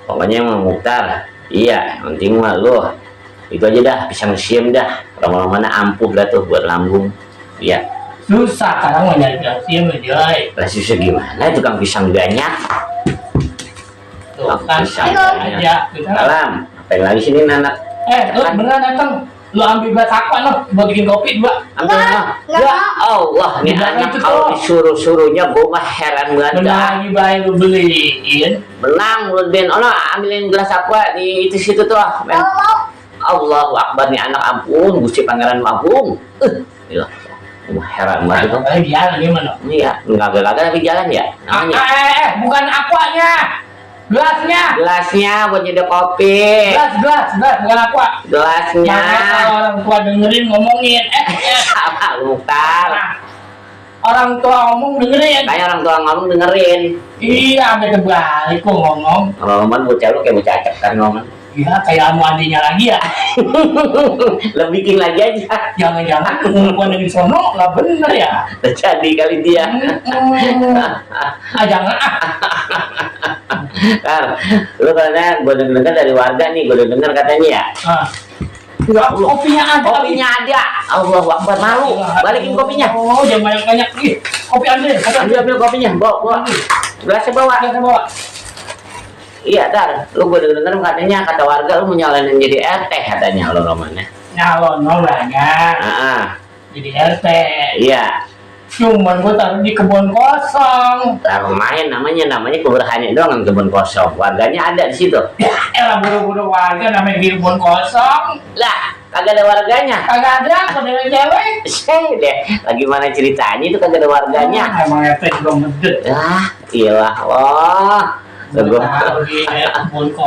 Pokoknya emang Mukhtar, iya, yang penting mah lu itu aja dah, pisang siam dah, lama-lama ampuh dah tuh buat lambung. Iya. Susah sekarang mau nyari pisang siam Joy. Lah susah gimana, tukang pisang banyak. Tuh kan aja. Salam, apa yang lagi sini anak? Lu beneran datang. Lu ambil gelas aqua no, buat bikin kopi dua. Ambil no. Ya Allah, ini anak kalau disuruh-suruhnya gue mah heran banget. Lagi baik lu beliin. Benang lu Ben, ono ambilin gelas aqua di itu situ tuh. Allahu Akbar nih anak, ampun Gusti Pangeran Agung. Gila. Heran banget itu. Jalan gimana? Iya, enggak tapi jalan ya. Namanya. Bukan aquanya. Gelasnya buat nyedot kopi. Gelas bukan aqua. Gelasnya. Kalau orang tua dengerin ngomongin sama lu Mukhtar. Orang tua ngomong dengerin. Kayak orang tua ngomong dengerin. Iya, sampai kebalik kok ngomong. Ngomong bocah lu kayak bocah acak kan ngomong. Iya, kayak anu adiknya lagi ya. Lebih bikin lagi aja. Jangan-jangan pengukuhan dari sono lah bener ya. Jadi kali dia. Jangan. Kar, lu katanya gue denger dari warga nih, gue denger katanya ya. Kopinya ada. Allah Akbar, malu. Balikin kopinya. Oh, jangan banyak-banyak. Kopi ambil kopinya. Bawa. Gelasnya bawa. Iya, Dar. Lu gue denger katanya kata warga lu mau nyalonin jadi RT katanya lo romannya. Nyalon banyak. Jadi RT. Iya. Cuman gue taruh di kebun kosong. Taruh main namanya keberhanian doang kebun kosong. Warganya ada di situ. Elah buru-buru warga namanya di kebun kosong. Lah, kagak ada warganya. Kagak ada, kodenya cewek. Deh, lagi mana ceritanya itu kagak ada warganya. Emang RT belum medit. Iya lah, Taruh di kebun kosong.